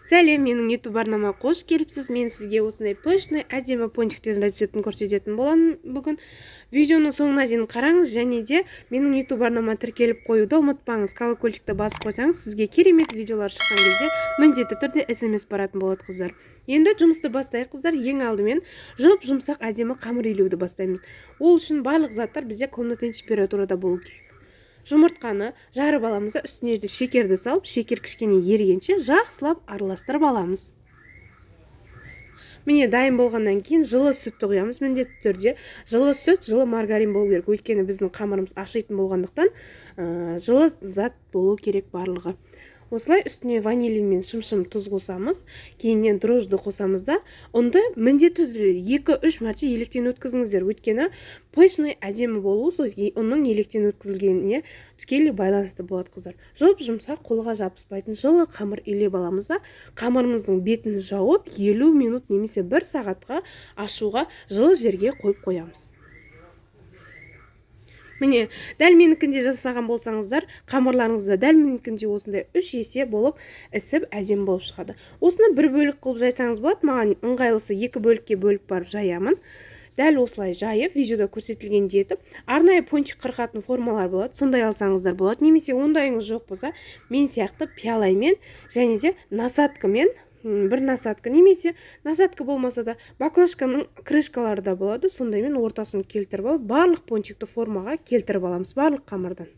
Сәлем, менің YouTube арнама қош келіпсіз. Мен сізге осындай пышный, әдемі пончиктердің рецептін көрсететін боламын бүгін. Видеоның соңына дейін қараңыз және де менің YouTube арнама тіркеліп қоюды ұмытпаңыз. Колокольчикті басып қойсаңыз, сізге керемет видеолар шыққан кезде міндетті түрде SMS баратын болады, қыздар. Енді жұмысты бастайық, қыздар. Ең алдымен жұп-жұмсақ әдемі қамыр илеуді бастаймыз. Ол үшін барлық заттар бізде комнатный температурада болу керек. Жұмыртқаны жарып аламыз да, үстіне де шекерді салып, шекер кішкене ерігенше жақсылап араластырып аламыз. Міне, дайын болғаннан кейін жылы сүтті құямыз. Міндетті түрде жылы сүт, жылы маргарин болу керек. Өйткені біздің қамырымыз ашитын болғандықтан, жылы зат болу керек барлығы. Осылай үстіне ванилин мен шымшым тұз қосамыз, кейіннен дрожжды қосамыз да, ұнды міндетті түрде 2-3 мәрте електен өткізіңіздер. Өйткені пышный әдемі болу сол ұнның електен өткізілгеніне тікелей байланысты болады, қыздар. Жұп-жұмсақ, қолға жабыспайтын жылы қамыр илеп аламыз да, қамырымыздың бетін жауып, 50 минут немесе 1 сағатқа ашуға жылы жерге қойып қоямыз. Міне, дәл менікіндей жасаған болсаңыздар, қамырларыңыз да дәл менікіндей осындай 3 есе болып ісіп әдемі болып шығады. Осыны бір бөлік қылып жайсаңыз болады. Маған ыңғайлысы 2 бөлікке бөліп барып жаямын. Дәл осылай жайып, видеода көрсетілгендей етіп, арнайы пончик қырқатын формалар болады, сондай алсаңыздар болады. Немесе ондайыңыз жоқ болса, мен сияқты пиалаймен және де насадкамен, бір насадка немесе насадка болмаса да баклажканың крышкалары да болады, сондаймен ортасын келтіріп алып, барлық пончикті формаға келтіріп аламыз барлық қамырдан.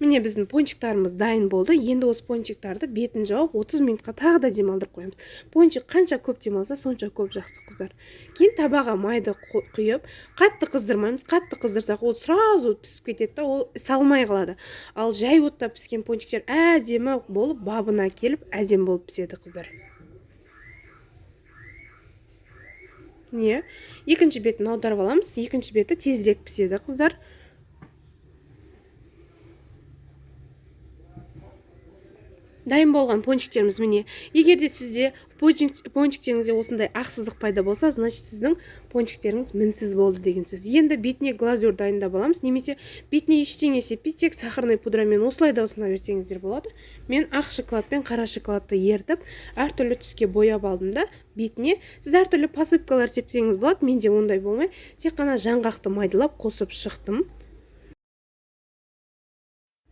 Міне, біздің пончиктарымыз дайын болды. Енді осы пончиктарды бетін жауып 30 минутқа тағы да демалдырып қоямыз. Пончик қанша көп демалса, сонша көп жақсы, қыздар. Кейін табаға майды құйып, қатты қыздырмаймыз. Қатты қыздырсақ, ол сразу пісіп кетеді да, ол салмай қалады. Ал жай отта піскен пончиктер әдемі болып, бабына келіп, әдемі болып піседі, қыздар. Міне, екінші бетін аударып аламыз. Екінші беті тезірек піседі, қыздар. Дайын болған пончиктеріміз міне. Егер де сізде пончиктеріңізде осындай ақ сызық пайда болса, значит сіздің пончиктеріңіз мінсіз болды деген сөз. Енді бетіне глазурь дайындап аламыз, немесе бетіне ештеңе сеппей, тек сахарный пудрамен осылай да ұсына берсеңіздер болады. Мен ақ шоколад пен қара шоколадты ерітіп, әртүрлі түске бояп алдым да, бетіне сіз әртүрлі посыпкалар сепсеңіз болады. Менде ондай болмай, тек қана жаңғақты майдалап қосып шықтым.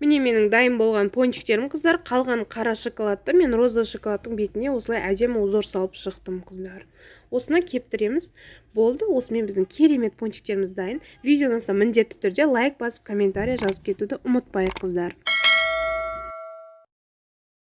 Міне, менің дайын болған пончиктерім, қыздар. Қалған қара шоколадты мен розовый шоколадтың бетіне осылай әдемі узор салып шықтым, қыздар. Осыны кептіреміз. Болды, осымен біздің керемет пончиктеріміз дайын. Видео ұнаса, міндетті түрде лайк басып, комментарий жазып кетуді ұмытпайық, қыздар.